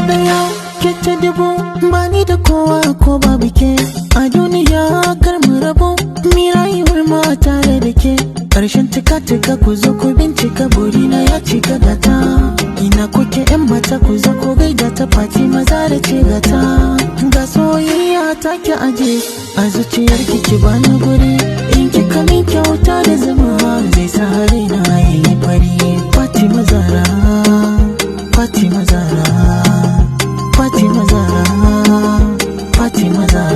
Daya ke ta dubu, bani da kowa ko babu ke. A duniya kar mu rabu, mi rayuwar ma tare da ke. Karshen tika tika, ku zo ku bincika, burina ya cika gata. Ina kuke yan mata, ku zo ku gaida ta, Fatima Zara ce gata. Ga soyayya ta ki aje a zuciyar ki, ki bani guri. In kika min kyauta da zama, zai sa raina yayi fari. Fatima Zara, Fatima Zara, Fatima Zara, Fatima Zara.